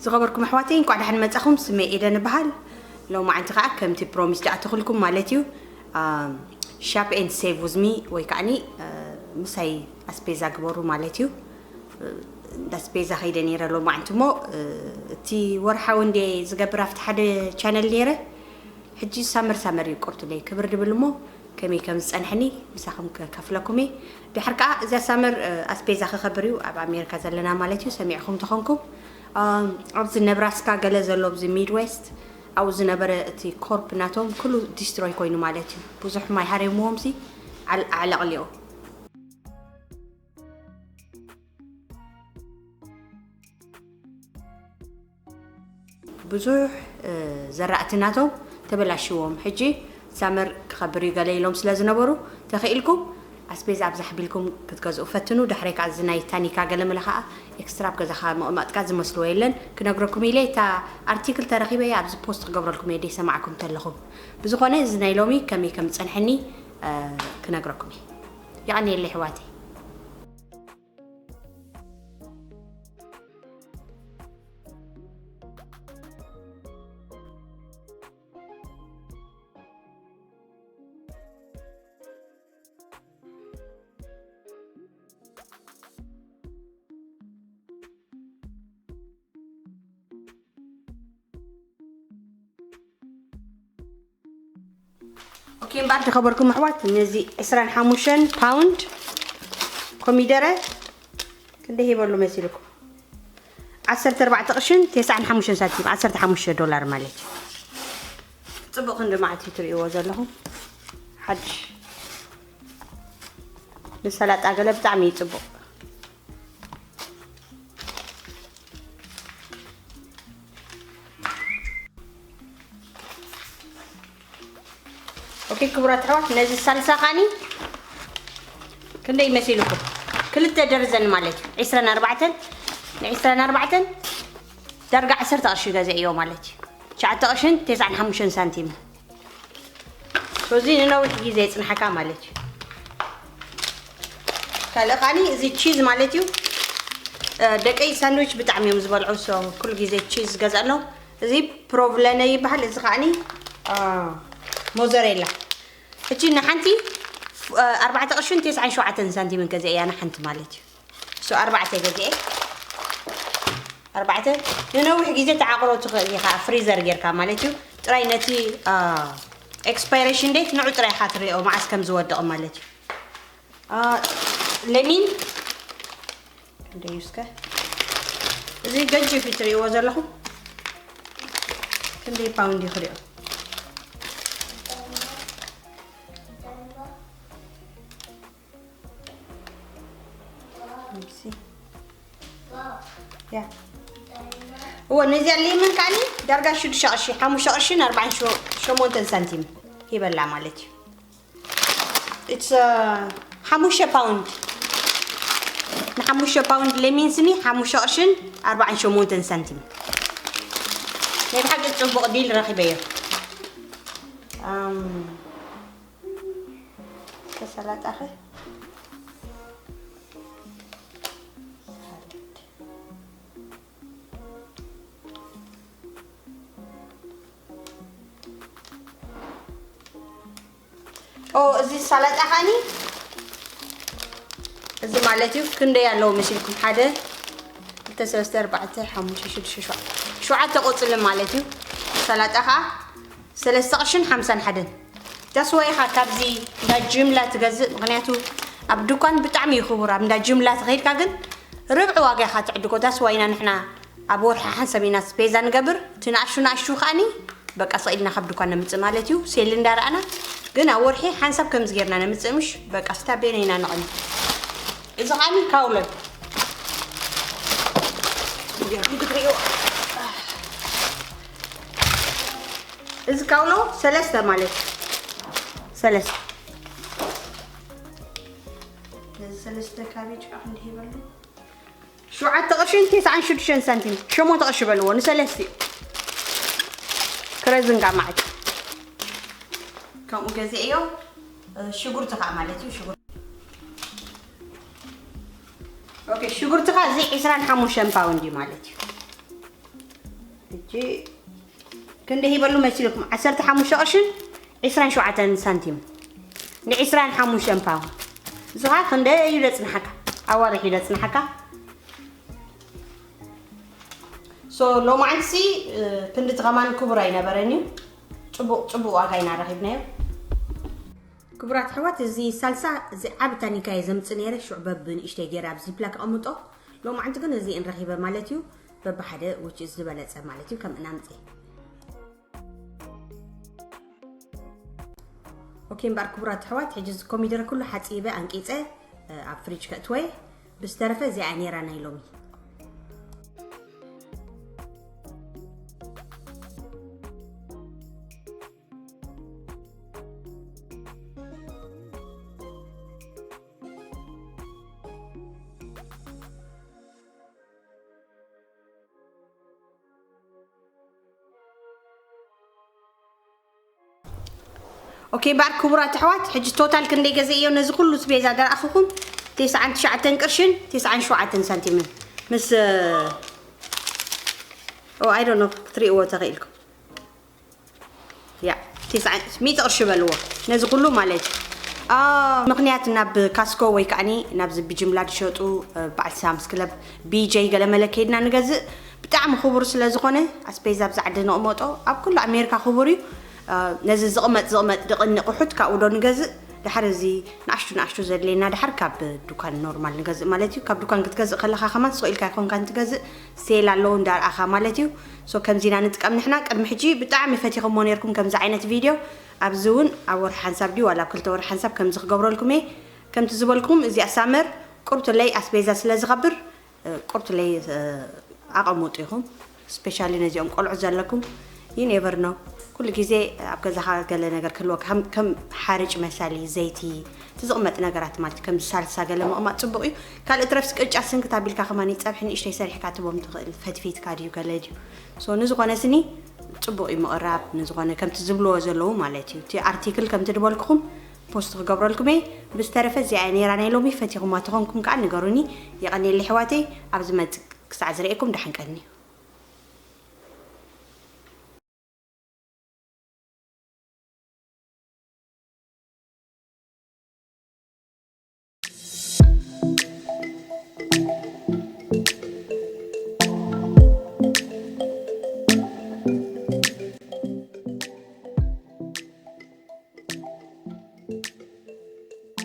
ዝኸበርኩም ኣሕዋተይ፣ እንኳዕ ደሓን መጻኹም። ስመይ ኤደን እበሃል። ሎማዓንቲ ከኣ ከምቲ ፕሮሚስ ዝኣተኹልኩም ማለት እዩ፣ ሻፕ ኤንድ ሴቭ ዊዝ ሚ ወይ ከዓኒ ምሳይ ኣስቤዛ ግበሩ ማለት እዩ። እንዳ ኣስቤዛ ከይደ ነይረ ሎማዓንቲ እሞ፣ እቲ ወርሓዊ እንደ ዝገብር ኣብቲ ሓደ ቻነል ነይረ። ሕጂ ሳመር ሳመር እዩ ቁርቱለይ ክብር ድብል እሞ ከመይ ከም ዝጸንሐኒ ምሳኹም ከካፍለኩም እየ። ድሕር ከኣ እዚኣ ሳመር ኣስቤዛ ክኸብር እዩ ኣብ ኣሜሪካ ዘለና ማለት እዩ። ሰሚዕኹም ተኾንኩም፣ ኣብዚ ነብራስካ ገለ ዘሎ ኣብዚ ሚድዌስት ኣብኡ ዝነበረ እቲ ኮርፕ ናቶም ኩሉ ዲስትሮይ ኮይኑ ማለት እዩ። ብዙሕ ማይ ሃሪምዎም ሲ ዓል- ኣዕለቕሊቑ። ብዙሕ ዘራእቲ ናቶም ተበላሽዎም። ሕጂ ሳመር ክኸብር እዩ ገለ ኢሎም ስለ ዝነበሩ፣ ተኽኢልኩም ኣስቤዛ ኣብዛ ሓቢልኩም ክትገዝኡ ፈትኑ። ድሕረይ ከዓ እዚ ናይ ታኒካ ገለ መለ ከዓ ኤክስትራ ኣብ ገዛኻ ምቕማጥካ ዝመስልዎ የለን። ክነግረኩም ኢለ እታ ኣርቲክል ተረኺበያ ኣብዚ ፖስት ክገብረልኩም እየ ደይሰማዕኩም ተለኹም። ብዝኾነ እዚ ናይ ሎሚ ከመይ ከም ዝጸንሐኒ ክነግረኩም እየ። የቐንየለይ ኣሕዋተይ። ኦኬ እምበኣር ዝኸበርኩም ኣሕዋት፣ ነዚ ዕስራን ሓሙሽተን ፓውንድ ኮሚደረ ክንደይ ሂበሉ መሲልኩም? ዓሰርተ ኣርባዕተ ቅርሽን ተስዓን ሓሙሽተን ሳንቲም፣ ዓሰርተ ሓሙሽተ ዶላር ማለት እዩ። ጽቡቕ ክንዲ መዓት እዩ ትርእይዎ ዘለኹም። ሓድሽ ንሰላጣ ገለ ብጣዕሚ እዩ ጽቡቕ። ኦኬ ክቡራት ኣሕዋት፣ ነዚ ሳልሳ ካኒ ክንደይ መሲልኩም? ክልተ ደርዘን ማለት እዩ። ዕስራን ኣርባዕተን ንዕስራን ኣርባዕተን ዳርጋ ዓሰርተ ቅርሺ ገዘእዮ ማለት እዩ። ትሽዓተ ቅርሽን ተስዓን ሓሙሽተን ሳንቲም። ሶ እዚ ንነዊሕ ግዜ ይጽንሓካ ማለት እዩ። ካልእ ካኒ እዚ ቺዝ ማለት እዩ። እ፣ ደቀይ ሳንድዊች ብጣዕሚ እዮም ዝበልዑ። ሶ ኩሉ ግዜ ቺዝ ገዛሎም። እዚ ፕሮቭለነ ይበሃል። እዚ ከዓኒ፣ አ፣ ሞዘሬላ። ሕጂ ንሓንቲ፣ እ፣ ኣርባዕተ ቅርሽን ተስዓን ሸውዓተን ሳንቲምን ገዚአ እያ ንሓንቲ ማለት እዩ። ሶ ኣርባዕተ ገዚአ። ኣርባዕተ ንነዊሕ ግዜ ተዓቕሮ ትኽእል ኢኻ፣ ፍሪዘር ጌርካ ማለት እዩ። ጥራይ ነቲ፣ አ፣ ኤክስፓይሬሽን ዴት ንዑ ጥራይ ኢኻ ትሪኦ፣ መዓስ ከም ዝወድቕ ማለት እዩ። አ፣ ለሚን ክንደይ እዩ እስከ? እዚ ገንጭፍ እዩ ትሪእዎ ዘለኹም። ክንደይ ፓውንድ እዩ ክሪኦ? Let's see. ያ። እወ፣ ነዚኣ ሌመን ከዓኒ ዳርጋ ሽዱሽተ ቅርሺ፣ ሓሙሽተ ቅርሽን ኣርባዓን ሸሞንተን ሳንቲም ሂበላ ማለት እዩ። It's, uh, ሓሙሽተ ፓውንድ። ንሓሙሽተ ፓውንድ ሌሚን ስኒ ሓሙሽተ ቅርሽን ኣርባዓን ሸሞንተን ሳንቲም። ናይ ብሓቂ ጽቡቕ ዲል ረኺበዮ። ኣም፣ ተሰላጣኸ? ኦ፣ እዚ ሰላጣ ኸኣኒ፣ እዚ ማለት እዩ፣ ክንደይ ኣለዎ መሲልኩም? ሓደ፣ ክልተ፣ ሰለስተ፣ ኣርባዕተ፣ ሓሙሽተ፣ ሽዱሽተ፣ ሸውዓተ፣ ሸውዓተ ቆጽሊ ማለት እዩ። ሰላጣ ኸኣ ሰለስተ ቅርሽን ሓምሳን ሓደን። ዳስ ዋይ ኢኻ ካብዚ እንዳ ጅምላ ትገዝእ፣ ምኽንያቱ ኣብ ድኳን ብጣዕሚ እዩ ክቡር። ኣብ እንዳ ጅምላ ተኸይድካ ግን ርብዒ ዋጋ ኢኻ ትዕድጎ። ዳስ ዋይ ኢና ንሕና ኣብ ወርሒ ሓንሳብ ኢና ስፔዛ ንገብር። እቲ ንኣሽቱ ንኣሽቱ ከኣኒ በቃ ስቕ ኢልና ካብ ድኳን ነምጽእ ማለት እዩ። ሴል እንዳረኣና ግን ኣብ ወርሒ ሓንሳብ ከምዚ ጌርና ነምጽእ ምሽ በቃ ስታቤን ኢና ነቐኒ። እዚ ከኣኒ ካውሎን ክትሪእዎ። እዚ ካውሎ ሰለስተ ማለት እዩ። ሰለስተ። ነዚ ሰለስተ ካቤጅ ከዓ ክንዲ ሂበሉ። ሸውዓተ ቅርሽን ተስዓን ሽዱሽተን ሳንቲም፣ ሸሞንተ ቅርሺ በልዎ፣ ንሰለስቲኡ። ክረዝን ጋማዕት። ከምኡ ገዚአዮ፣ እ፣ ሽጉርቲ ከዓ ማለት እዩ፣ ሽጉርቲ። ኦኬ፣ ሽጉርቲ ከዓ እዚ ዕስራን ሓሙሽተን ፓውንድ እዩ ማለት እዩ። ክንደይ ሂበሉ መሲልኩም? ዓሰርተ ሓሙሽተ ቅርሽን ዕስራን ሸውዓተን ሳንቲም፣ ንዕስራን ሓሙሽተን ፓውንድ። እዚ ኸዓ ክንደይ እዩ ዘጽንሓካ? ኣዋርሕ እዩ ዘጽንሓካ። ሶ ሎማዓንቲ ክንድቲ ከማን ክቡር ኣይነበረን እዩ። ጽቡቕ ጽቡቕ ዋጋ ኢና ረኺብናዮ። ክቡራት ኣሕዋት፣ እዚ ሳልሳ፣ እዚ ዓቢ ታኒካ እየ ዘምጽእ ነይረ። ሽዑ በብንእሽተይ ገይረ ኣብ ዚፕላክ ኣቐምጦ። ሎማዓንቲ ግን እዚእን ረኺበ ማለት እዩ። በብሓደ፣ which is ዝበለጸ ማለት እዩ፣ ከምእን ኣምጽእ። ኦኬ፣ እምበኣር ክቡራት ኣሕዋት፣ ሕጂ እዚ ኮሚደረ ኩሉ ሓጺበ፣ ኣንቂጸ፣ ኣብ ፍሪጅ ከእትወ። ብዝተረፈ እዚኣ ነይራ ናይ ሎሚ። ኦኬ፣ እምበኣር ክቡራት ኣሕዋት፣ ሕጂ ቶታል ክንደይ ገዚኤዮ ነዚ ኩሉ ስቤዛ ደርኣኹኹም? ተስዓን ትሽዓተን ቅርሽን ተስዓን ሸውዓተን ሳንቲምን ምስ፣ ኦ፣ I don't know፣ ክትርእይዎ ተኽኢልኩም። ያ፣ ተስዓን፣ ሚእቲ ቅርሺ በልዎ ነዚ ኩሉ ማለት እዩ። አ፣ ምኽንያት ናብ ካስኮ ወይ ከዓኒ ናብዚ ብጅምላ ዝሸጡ፣ እ፣ በዓል ሳምስ ክለብ፣ ቢ ጀይ ገለ መለ ከይድና ንገዝእ። ብጣዕሚ ክቡር ስለ ዝኾነ ኣስቤዛ ኣብዚ ዓዲ ነቕመጦ ኣብ ኩሉ ኣሜሪካ ክቡር እዩ። እ፣ ነዚ ዝቕመጥ ዝቕመጥ ድቕኒ ኣቑሑት ካብኡ ዶ ንገዝእ? ድሓር እዚ ንኣሽቱ ንኣሽቱ ዘድልየና ድሓር ካብ ዱካን ኖርማል ንገዝእ ማለት እዩ። ካብ ዱካን ክትገዝእ ከለኻ ከማን ስቕ ኢልካ ኣይኮንካን ትገዝእ፣ ሴል ኣለዉ እንዳርኣኻ ማለት እዩ። ሶ ከምዚ ኢና ንጥቀም ንሕና። ቅድሚ ሕጂ ብጣዕሚ ፈቲኹሞ ነይርኩም ከምዚ ዓይነት ቪድዮ። ኣብዚ እውን ኣብ ወርሒ ሓንሳብ ድዩ ዋላ ኣብ ክልተ ወርሒ ሓንሳብ ከምዚ ክገብረልኩም እየ። ከምቲ ዝበልኩም እዚኣ ሳመር ቁርብትለይ ኣስቤዛ ስለ ዝኸብር፣ እ፣ ቁርብትለይ፣ እ፣ ኣቐምጡ ኢኹም። ስፔሻሊ ነዚኦም ቆልዑ ዘለኩም፣ you never know። ኩሉ ግዜ ኣብ ገዛኻ ገለ ነገር ክህልወካ፣ ከም፣ ከም ሓርጭ መሳሊ፣ ዘይቲ፣ እቲ ዝቕመጥ ነገራት ማለት እዩ። ከም ሳልሳ ገለ ምቕማጥ ጽቡቕ እዩ። ካልእ ትረፍስ ቅጫ ስንክት ኣቢልካ ከማን ጸብሒ ንእሽተይ ሰሪሕካ ትቦም ትኽእል፣ ፈትፊትካ ድዩ ገለ ድዩ። ሶ ንዝኾነ ስኒ ጽቡቕ እዩ ምቕራብ፣ ንዝኾነ ከምቲ ዝብልዎ ዘለዉ ማለት እዩ። እቲ ኣርቲክል ከምቲ ዝበልኩኹም ፖስት ክገብረልኩም እየ። ብዝተረፈ እዚኣ እያ ነይራ ናይ ሎሚ። ፈቲኹማ ተኾንኩም ከኣ ንገሩኒ። የቐንየለይ ኣሕዋተይ። ኣብ ዝመጽእ ክሳዕ ዝርእየኩም ደሓን ቀንዩ።